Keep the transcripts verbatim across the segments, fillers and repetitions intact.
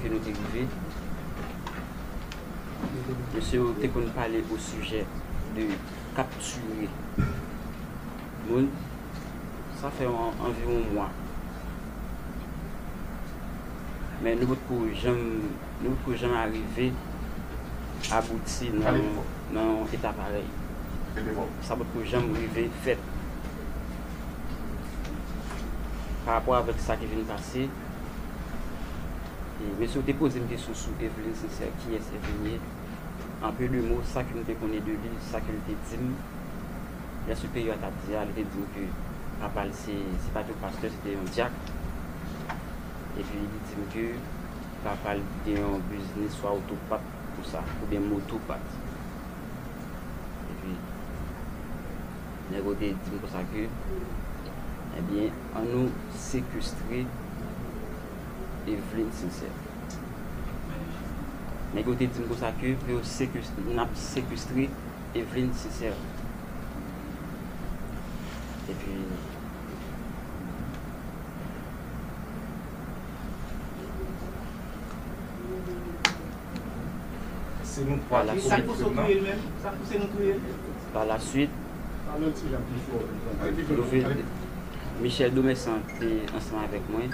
ke nou te rive, mesye yo te konn pale o sijè de kaptire moun. Sa fè an- anviwon mwa. Men nou potko janm, nou potko janm arive abouti nan, nan yon eta parèy. Sa potko janm rive fèt. Pa rapò avèk sa ki vin pase, e mesye yo te poze m kesyon sou Evelyn Sincère, kiyès Evelyn ye. An peu de mo, sa ke m te konnen de li, sa ke l te di m, lè siperyè a t ap di a, li te di m ke papa l se, se pa t yon pastè, se te yon dyak. Epi li di m ke papa l gen yon biznis swa otopat konsa, oubyen motopat. Epi nèg yo te di m konsa ke, ebyen, ann nou sekestre Evelyn Sincère. Nèg yo te di m konsa ke pou yo sekestre, n ap sekestre Evelyn Sincère. Epi, Se nou twa ki komet krim nan. Pa la swit, nou vin, Michel Domersan te ansanm avèk mwen.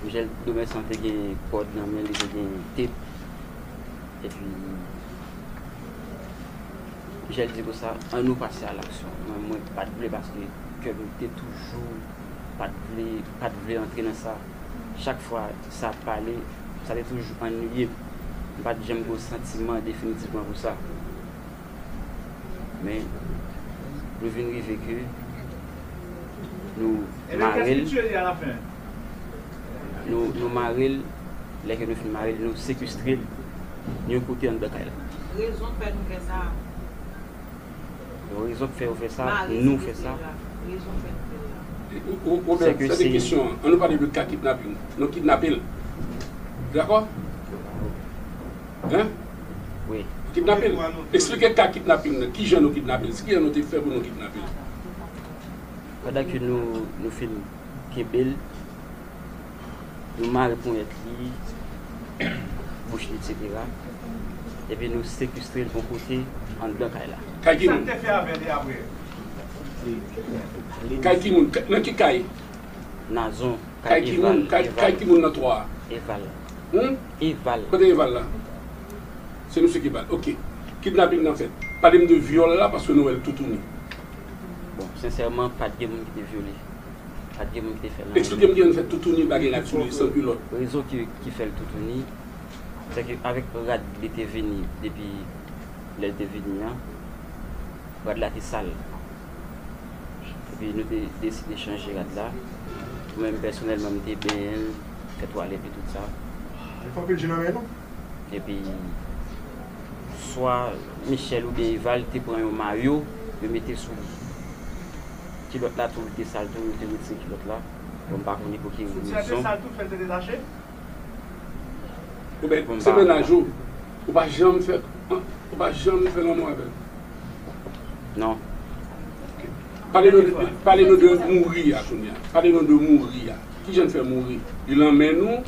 Michel Domersan te gen kòd nan men li, te gen tep. Epi Michel di konsa, ann nou pase a laksyon. Mwen, mwen pa t vle paske kè m te toujou pa t vle, pa t vle antre nan sa. Chak fwa sa ap pale, sa te toujou annuiye m. M pa t janm gen yon santiman definitivman pou sa. Men, nou vin rive ke nou mare l. Nou, nou mare l, lè ke nou fin mare l, nou sekestre l yon kote anndan kay la. Rezon k fè nou fè sa. Rezon k fè yo fè sa, nou fè sa. Robert, sa te kesyon an. Ann nou pale de ka kidnaping. Nou kidnape l. Dakò? Hein? Wi. Kidnape l. Eksplike ka kidnaping nan. Kijan nou kidnape l? Kijan nou te fè pou nou kidnape l? Pandan ke nou, nou fin kenbe l, nou mare ponyèt li, bouch li, etsetera. Epi nou sekestre l yon kote anndan kay la. Kay ki moun? Kay ki moun? Nan ki kay? Nazon, kay Eval. Kay ki moun nan twa a? Eval. Hum? Eval. Kote Eval la? Se misye ki ba l. Ok. Kidnaping nan fèt. Pale m de vyòl la paske nou wè l toutouni. Bon, sensèman, pa t gen moun ki te vyole. Pa t gen moun ki te fè l anyen. Eksplike m kijan nou fè toutouni bagay la toutouni san kilòt. Rezon ki, ki fè l toutouni, se ke avèk rad li te vini depi lè l te vini an, rad la te sal. Epi nou te deside chanje rad la. Mwen menm pèsonèlman, m te benyen l, fè twalèt li, tout sa. Li fè anpil je nan men nou. Epi swa Michel oubyen Eval te pran yon mayo, yo mete sou li. Kilòt la tou, li te sal tou, yo te retire kilòt la. Bon, m pa konnen pou ki rezon. Soutyen an te sal tou, fè l te detache? Ou ben, se mennaj ou. Ou pa janm fè, ou pa janm fè lanmou avè l. Non. Pale nou, pale nou de mouri a kounye a. Pale nou de mouri a. Kijan l fè mouri? Li nan men nou,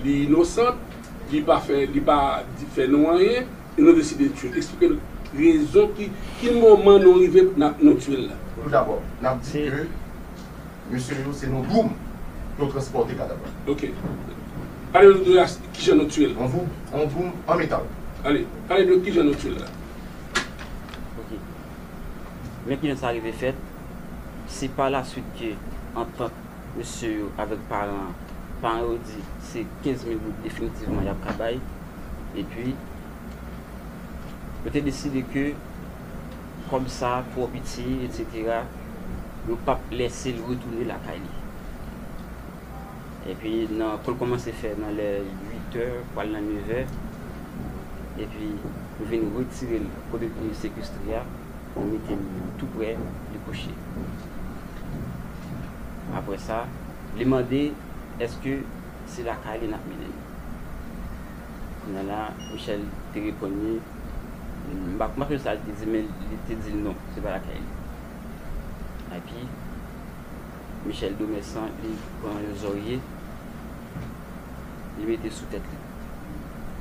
li inosan, li pa fè, li pa di, fè nou anyen, e nou deside tye l. Eksplike nou rezon ki, ki moman nou rive n ap, nou tye l la. Toudabò, n ap di ke mesye yo se nan Groom yo transpòte kadav la. Ok. Pale nou de kijan nou tye l. An Groom, an Groom, an metal. Ale, pale nou kijan nou tye l la. Ok. Men kijan sa rive fèt, se pa laswit ke antant mesye yo avèk paran an, paran yo di se kenz mil goud definitivman y ap ka bay, epi yo te deside ke kòb sa twò piti, etsetera, yo p ap lèse l retounen lakay li. Epi nan, kou l kòmanse fè nan lè uit è, pral nan nèf è, epi nou vin retire l kote nou te sekestre a, nou mete l tou prè li kouche. Apre sa, li mande èske se lakay li n ap mennen l. Kounye a la, Michel te reponn li, m pa, m pa sonje sa li te di, men li te di l non, se pa lakay li. Epi, Michel Domersan, li pran yon zòrye, Li mete sou tèt li.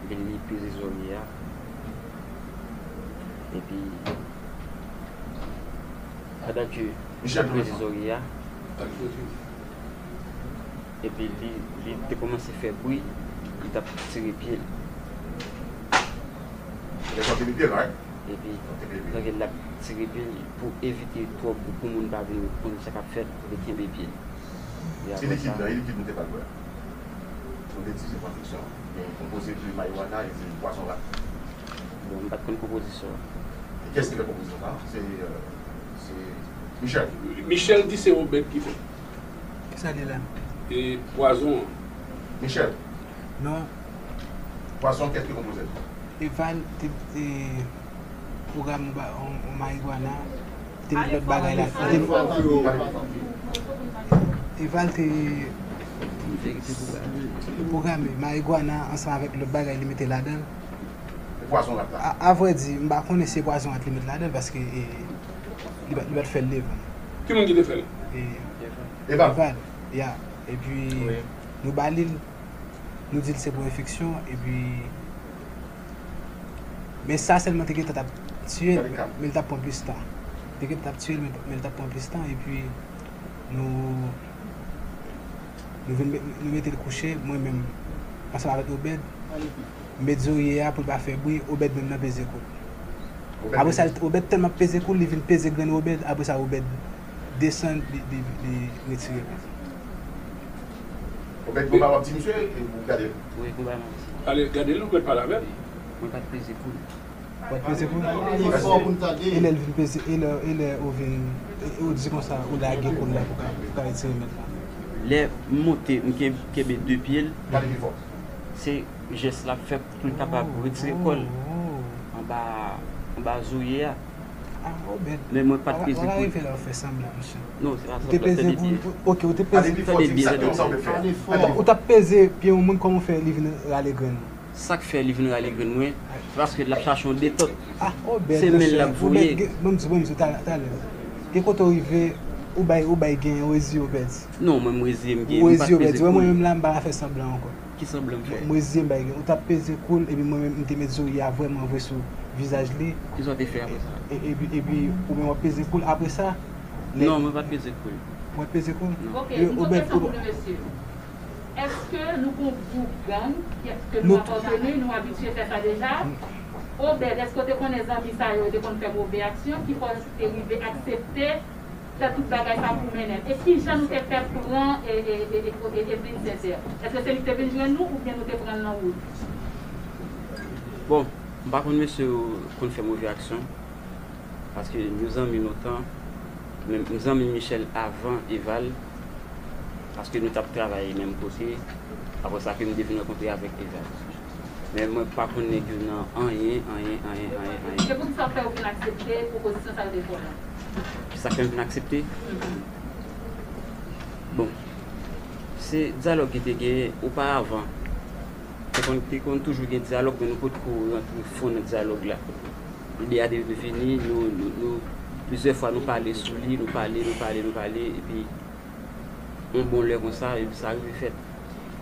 Epi li peze zòrye a. Epi, pandan ke li peze zòrye a, epi li, li te kòmanse fè bri, li t ap tire pye l. Li t ap tire pye l, right? Epi, pandan l ap tire pye l, pou evite twòp, pou moun pa vin konn sa k ap fèt, li kenbe pye l. E apre sa, e likid nou te ba l bwè? Nou te di se pran fiksyon. Men konpoze de marijuana e de pwazon rat. Bon, m pa t konn konpozisyon an. E kiyès ki fè konpozisyon sa a? Se, euh, se Michel. Michel di se Obed ki fè. Kisa li la? E pwazon an. Michel. Non. Pwazon, kiyès ki konpoze l? Eval te, te pwograme yon ba-, yon, yon marijuana, te met lòt bagay la. Eval te pwograme marijuana ansanm avèk lòt bagay li mete ladan l. E pwazon rat la? A, avrèdi, m pa konnen si se pwazon rat li met ladan l, paske, e, li pa, li pa t fè l devan. Ki moun ki te fè l? E, Eval. Eval, ya. Epi, nou ba li l, nou di l se pou enfeksyon, epi, men sa sèlman te gentan t ap tiye l, men l t ap pran plis tan. Te gentan t ap tiye l, men, men l t ap pran plis tan, epi nou, nou vin met, nou mete l kouche, mwen menm, ansanm avèk Obed, m met zorye a pou l pa fè bri, Obed menm nan peze kou l. Apre sa, Obed tèlman peze kou l, li vin peze grenn Obed, apre sa, Obed desann, li, li, li retire l. Obed, gon bagay w ap di misye, e ou gade l? Wi, gon bagay m ap di. Ale, gade l, ou kwè pale avè l. Mwen pa t peze kou l. Ou pa t peze kou l? E lè l vin peze, e lè, e lè ou vin, e ou di konsa, ou lage kou l la pou ka, pou ka retire mèt la. Lè m monte, m ken-, kenbe de pye l. Pale pi fò. Se jès l ap fè pou l kapab retire kò l anba, anba zorye a. Ah, Obed. Men mwen pa t peze kou l. Wala rive la w fè sanblan, mesye. Non, se pa sanblan, tande byen. Ou te peze kou l, ok, ou te peze. Tande byen, tande byen. Ou t ap peze pye yon moun, kòman w fè li vin rale grenn ou? Sa k fè li vin rale grenn mwen, se paske l ap chache yon detòt. Ah, Obed, mesye, Obed, ban m di, ban m di, talè, talè. Gen kote w rive, ou bay, ou bay gen, ou reziye, Obed. Non, mwen, m reziye, m gen, m pa t peze kou l. Ou reziye, Obed. Wè, mwen menm la, m pa ka fè sanblan ankò. Ki sanblan m fè? M reziye m bay gen. Ou t ap peze kou l, epi mwen menm, m te met zorye a vrèman vre sou vizaj li. Kisa w te fè apre sa? E, epi, epi, ou menm w ap peze kou l apre sa? Non, mwen pa t peze kou l. Ou pa t peze kou l? Non. Ok, yon lòt kesyon pou nou, mesye. Èske nou gon gwoup gang, ke nou apateni, nou abitye fè sa deja? Obed, èske w te konnen zanmi sa yo, yo te konn fè move aksyon, ki fè w te rive aksepte fè tout bagay sa pou mennen l? E kijan nou te fè pran e, e, e, e, e, e Vincent? Èske se li ki te vin jwenn nou oubyen nou te pran l nan wout? Bon, m pa konn mesye yo konn fè move aksyon, paske nou zanmi lontan, men m zanmi Michel avan Eval, paske nou t ap travay menm kote, apre sa ke m te vin rankontre avèk Eval. Men mwen pa konn nèg yo nan anyen, anyen, anyen, anyen, anyen. Se poukisa w fè w vin aksepte pwopozisyon sa yo te fè w la? Kisa k fè m vin aksepte? Bon, se dyalòg ki te genyen oparavan. Te konn, te konn toujou gen dyalòg, men nou potko rantre fon nan dyalòg la. Lide a te vini, nou, nou, nou, plizyè fwa nou pale sou li, nou pale, nou pale, nou pale, epi yon bon lè konsa, epi sa rive fèt.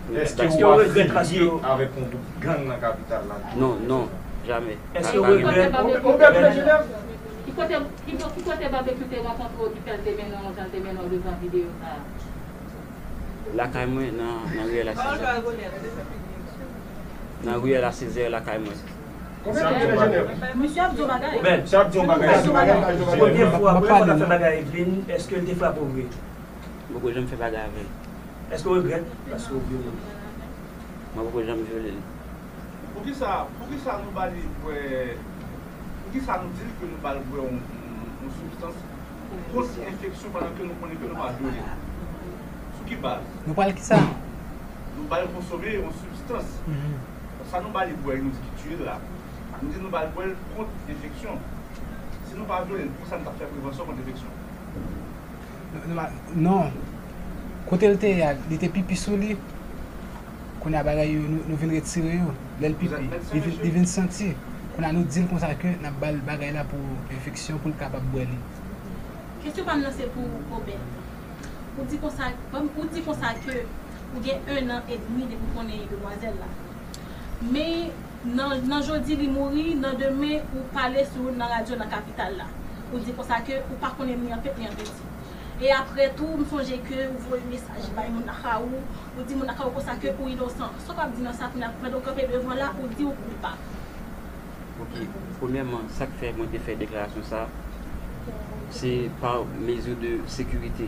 Èske w ap fini avèk yon gwoup gang nan kapital la? Non, non, jamè. Èske w regrèt? Ki kote, ki kote Babekyou te rankontre w ki fè l te mennen w jan l te mennen w devan videyo sa a? Lakay mwen, nan, nan riyèl a Sezè. Nan riyèl a Sezè, lakay mwen. Misye ap di yon bagay. Obed, misye ap di yon bagay. Premye fwa, premye fwa w ta fè bagay Eveline, èske l te frape w vre? M poko janm fè bagay avè l. Èske w regrèt? Paske w vyole l. Mwen poko janm vyole l. Poukisa, poukisa nou ba li bwè, poukisa nou di l ke nou ba l bwè yon, yon, yon sibstans kont enfeksyon pandan ke nou konnen ke nou pa vyole l? Sou ki baz? Nou ba l kisa? Nou ba l konsome yon sibstans. Sa nou ba li bwè, nou di ki tiye l la. Nou di nou ba l bwè l kont enfeksyon. Si nou pa vyole l, poukisa nou t ap fè prevansyon kont enfeksyon? Non, non, non. Kote l te ye a, li te pipi sou li. Kounye a bagay yo, nou, nou vin retire yo. Lè l pipi, li vin, li vin santi. Kounye a nou di l konsa ke n ap ba l bagay la pou enfeksyon, pou l kapab bwè li. Kesyon pa m nan se pou Obed. Ou di konsa, ou di konsa ke Ou gen en an edmi depi w konnen demwazèl la. Men nan, nan jodi li mouri, nan demen ou pale sou youn nan radyo nan kapital la. Ou di konsa ke ou pa konnen li an peti, li an peti. E apre tou, m sonje ke ou voye mesaj bay moun lakay ou, ou di moun lakay ou konsa ke ou inosan. Sa w ap di nan sa kounye a, pandan w kanpe devan la, ou di ou koupab. Ok, premyèman, sa k fè mwen te fè deklarasyon sa, se pa mezi de sekirite.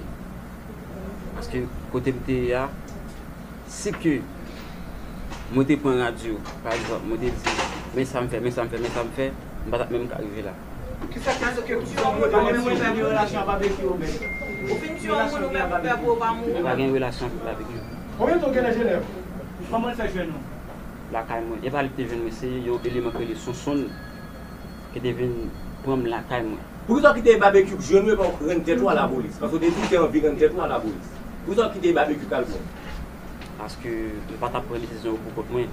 Paske kote m te ye a, si ke mwen te pran radyo, pa egzanp, mwen te di, men sa m fè, men sa m fè, men sa m fè, m pa t ap menm ka rive la. Kisa k fè ke ou pa menm rete nan relasyon ak Babekyou, Obed? Ou fin tiye yon moun ou menm ou pè pou yo pa mouri. M pa gen relasyon avèk Babekyou. Konbyen tan w gen nan Jenèv? Kòman l fè jwenn ou? Lakay mwen. E pa li ki te jwenn mwen, se yon eleman ki rele Sonsonn ki te vin pran m lakay mwen. Poukisa w kite Babekyou k jwenn ou epi w rann tèt ou a lapolis? Paske w te di w te anvi rann tèt ou a lapolis. Poukisa w kite Babekyou k al pran w? Paske m pa t ap pran desizyon yo pou kont mwen.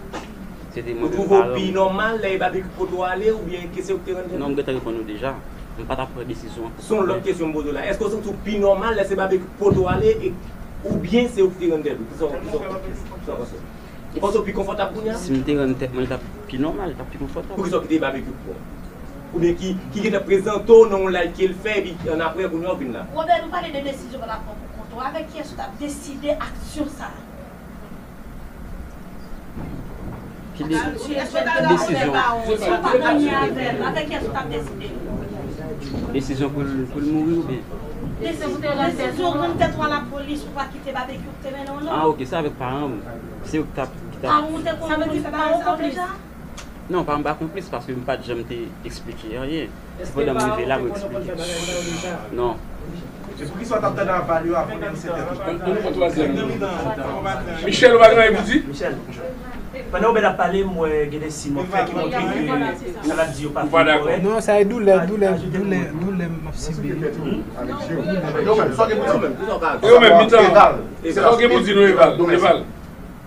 Se te mwen menm paran m. Ou twouve w pi nòmal lè e Babekyou k pote w ale oubyen ke se ou k te rann tèt ou? Non, m gentan reponn ou deja. M pa t ap pran desizyon an pou kont mwen. Se yon lòt kesyon m poze w la. Èske w santi w pi nòmal lè se Babekyou k pote w ale e oubyen se ou ki te rann tèt ou? Kisa w, kisa w, kisa w panse? Ou panse w pi konfòtab kounye a? Si m te rann tèt mwen, li t ap pi nòmal, li t ap pi konfòtab. Poukisa w kite Babekyou k pran w? Oubyen ki, ki gentan prezante w nan yon live ke l fè epi annapre kounye a w vin la? Robert, nou pale de desizyon w t ap pran pou kont ou. Avèk kiyès ou t ap deside aksyon sa a? Ki de, desizyon? Avèk kiyès ou t ap deside? Desizyon pou l, pou l mouri oubyen? Desizyon pou te rann tèt ou. Desizyon rann tèt ou a lapolis, ou pa kite Babekyou k te mennen w non. Ah, ok, se avèk paran m. Se yo ki t ap, ki t ap. Paran w te konn konn fè bagay sa yo deja? Non, paran m pa konplis paske m pa t janm te eksplike anyen. Se pandan m rive la mwen eksplike. Non. E poukisa w t ap tande aval yo avan w denonse tèt ou? Ann, ann pran twazyèm nan. Michel, ou pa gen anyen pou di? Michel, pandan Obed ap pale, m wè gen de siy m wè fè ki montre ke sa l ap di yo pa fin kòrèk. Non, sa e doulè, doulè, doulè, doulè m ap sibi. Yo menm, sa w gen pou di? Yo menm, mitan. Sa w gen pou di, nou, Eval? Eval.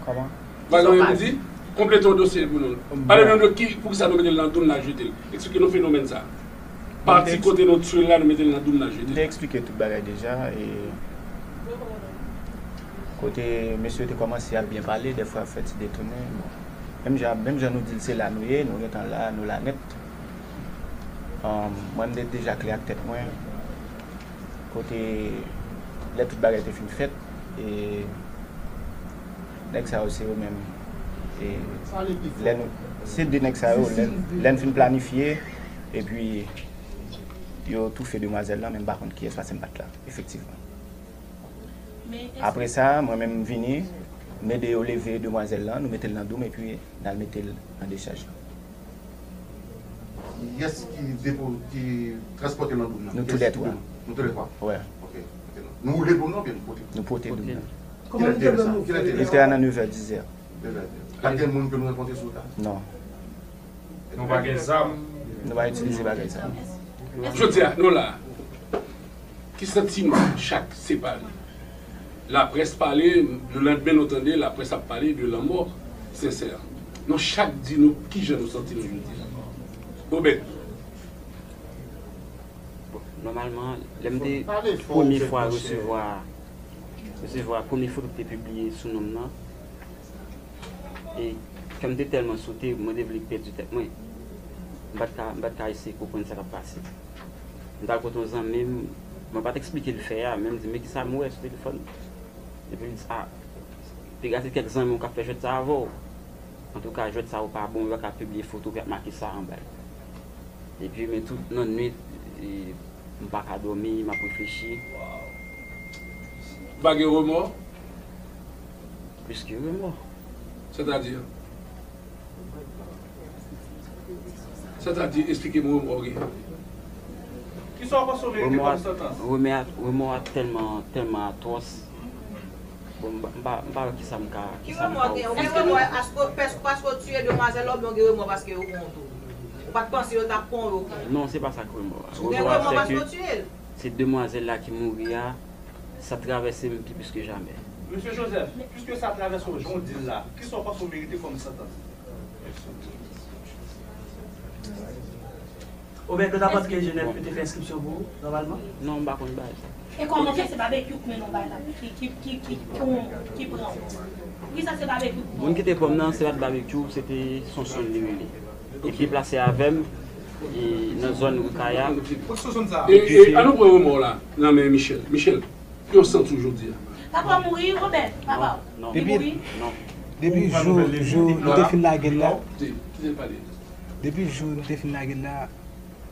Kòman? Bagay yo di, konplete yon dosye pou nou. Pale nou de ki, poukisa nou mete l nan doum n al jete l. Eksplike nou fenomèn sa. Pati kote nou tchwe l la, nou mete l nan doum n al jete l. M te eksplike tout bagay deja. E kote mesye yo te kòmanse ap byen pale, dèfwa ap fè ti detounen. Bon. Menm jan, menm jan nou di l se la nou ye, nou gentan la, nou la nèt. Mwen, m te deja klè ak tèt mwen. Kote lè tout bagay te fin fèt, e nèg sa yo se yo menm. E lè nou, se de nèg sa yo, lè, lè n fin planifye, epi yo toufe demwazèl lan, men m pa konn kiyès paske m pa t la, efektivman. Apre sa, mwen menm m vini, m ede yo leve demwazèl lan, nou mete l nan doum, epi n al mete l nan dechaj lan. Kiyès ki depo, ki transpòte l nan doum nan? Nou toulètwa. Nou toulètwa? Wi. Ok. Nou woule doum nan oubyen nou pote? Nou pote doum nan. Kilè te ye sa? Kilè te ye sa? Li te a nan nevè, dizè. Nevè, dizè. Pa t gen moun ke nou rankontre sou wout la? Non. Nou pa gen zam? Nou pa itilize bagay zam. Jodi a, nou la. Ki santiman chak separe? Laprès pale, lelandmen nou tande laprès ap pale de lanmò Sensè. Nou chak di nou kijan nou santi nou jodi a. Obed. Bon, nòmalman, lè m te premye fwa resevwa, resevwa premye foto ki te pibliye sou non m nan, e kè m te tèlman sote, mwen te vle pèdi tèt mwen. M pa t ka, m pa t ka eseye konprann sa k ap pase. M t al kote yon zanmi m, mwen pa t eksplike l fè a, men m di, men kisa m wè sou telefòn? Epi l di, a, piga se kèk zanmi w k ap fè jwèt sa avè w. Antouka, jwèt sa yo pa bon, yo pa ka pibliye foto pou y ap make sa anba l. Epi, men tout nan nwit, e, m pa ka dòmi, m ap reflechi. Ou pa gen remò? Plis ke remò. Sètadi? Sètadi, eksplike m remò w genyen. Kisa w panse w merite kòm santans? Remò a, remò a tèlman, tèlman atwòs. Bon, m pa, m pa, m pa wè kisa m ka, kisa m ka ofri. Ki remò w gen? Ou gen remò paske, paske w tiye demwazèl la oubyen w gen remò paske yo pran w tou? Ou pa t panse yo t ap pran w, yo pran w? Non, se pa sa k remò a. Remò a se ke se demwazèl la ki mouri a, sa travèse m pi plis ke jamè. Mesye Joseph, piske sa travèse w jan w di l la, kisa w panse w merite kòm santans? Oben, nou t ap antre Jenèf, yo te fè enskripsyon pou ou, nòmalman? Non, m pa konn bagay sa. E kòman fè se Babekyou k mennen w bay la, ki, ki, ki, ki, ki pran w? Poukisa se Babekyou k pran w? Moun ki te pran m nan, se pa t Babekyou, se te Sonson li rele. E ki plase avè m, e nan zòn Rikaya. E, e, an nou pran remò la nan men Michel. Michel, ki w santi w jodi a? Papa w mouri, Robert, papa w. Non. Li mouri? Non. Depi jou, jou nou te fin lage l la. Depi jou nou te fin lage l la,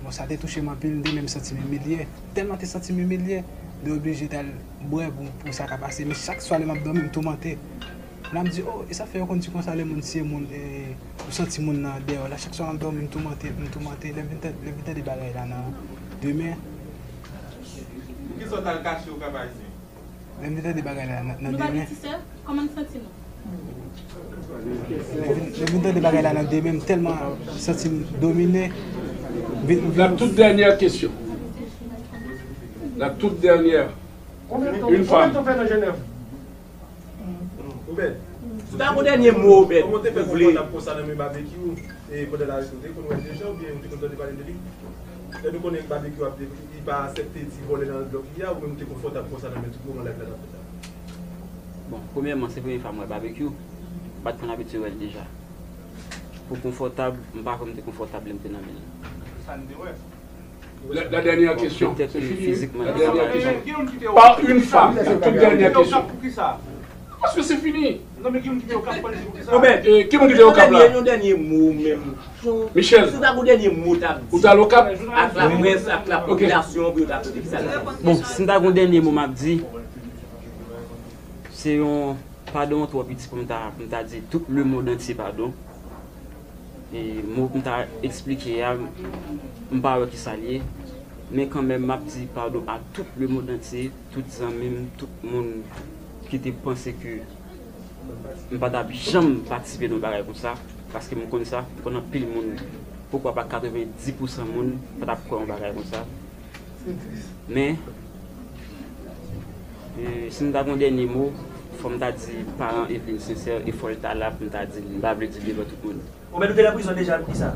bon, sa te touche m anpil, m te menm santi m imilye. Tèlman te santi m imilye, m te oblije t al bwè pou, pou sa ka pase. Men chak swa lè m ap dòmi, m toumante. La m di, oh, e sa fè yo konn di konsa lè moun tiye moun, e, ou santi moun nan dèyè w la. Chak swa m ap dòmi, m toumante, m toumante. Lè m vin tande, lè m vin tande bagay la nan demen. Poukisa w t al kache ou Kap Ayisyen? Lè m vin tande bagay la nan, nan demen. Nou pa gen ti sè? Kòman n santi nou? Lè m vin, lè m vin tande bagay la nan demen, m tèlman santi m domine. M vin, m vin. La toute dernière question. La toute dernière. Une femme. Obed, si w ta gon dènye mo, Obed, kòman w te fè konfòtab konsa nan men Babekyou, e pandan l arete w, te konn wè l deja oubyen ou te konn tande pale de li? Lè nou konnen Babekyou ap, li pa aksepte ti vòlè nan blòk li a, ou menm ou te konfòtab konsa nan men tout moman live la t ap fèt la? Bon, premyèman, se premye fwa m wè Babekyou. M pa t konn abitye wè l deja. Pou konfòtab, m pa kwè m te konfòtab lè m te nan men l. Sa n te wè. La, la dernière question. Bon, petèt ke fizikman li pa mal. Par une femme, la toute dernière question. Paske se fini. Obed, e, ki moun ki te Okap la? Yon dènye mo menm. Michel, si w ta gon dènye mo w t ap di, ou t al Okap? Ak laprès, ak lapopilasyon, pou yo ta tande sa. Bon, si m ta gon dènye mo m ap di, se yon padon twò piti pou m ta, pou m ta di tout lemonn antye padon. E mo pou m ta eksplike a, m pa wè kisa l ye. Men kanmenm, m ap di padon a tout lemonn antye, tout zanmi m, tout moun ki te panse ke m pa t ap janm patisipe nan yon bagay konsa, paske m konn sa, m konn anpil moun, poukwa pa katrevenndis pousan moun pa t ap kwè yon bagay konsa. Men, e, si m ta gon dènye mo, fò m ta di paran Eveline Sincère, e fò l ta la pou m ta di l, m pa vle di l devan tout moun. Obed, ou te nan prizon deja, poukisa?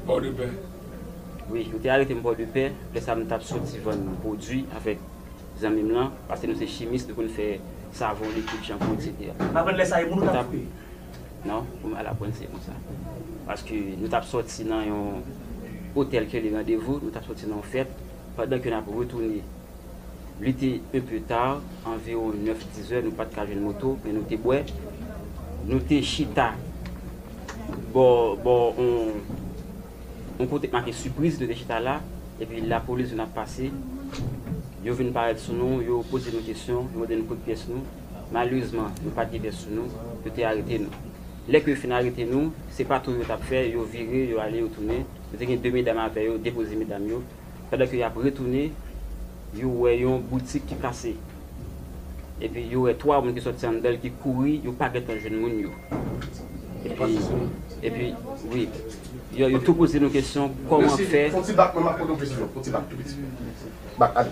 Pòdepè. Wi, yo te arete m Pòdepè, lè sa a m t ap soti vann pwodui avèk zanmi m lan, paske nou se chimis, nou konn fè savon, likid, chanpou, etsetera. M aprann lè sa a e moun ou t ap touye? Non, pou m al aprann se konsa. Paske nou t ap sòti nan yon otèl ki rele Randevou, nou t ap sòti nan yon fèt, pandan ke n ap retounen. Li te un peu tard, anviwon nèf, dis zè, nou pa t ka jwenn moto, men nou te bwè. Nou te chita bò, bò on, on kote k make Sipriz, nou te chita la, epi lapolis vin ap pase. Yo vin parèt sou nou, yo poze nou kesyon, yo mande nou kote pyès nou. Malerezman, nou pa t gen pyès sou nou, yo te arete nou. Lè ke yo fin arete nou, se patwouy yo t ap fè, yo vire, yo ale, yo tounen. Yo te gen de medam avè yo, depoze medam yo. Pandan ke y ap retounen, yo wè yon boutik ki kase. Epi yo wè twa moun ki sòti anndan l ki kouri, yo pa gentan jwenn moun yo. Epi, epi, wi, yo, yo tou poze nou kesyon, kòman fè. Fè yon ti bak, mwen m ap poze yon kesyon. Fè yon ti bak tou piti. Bak, ale.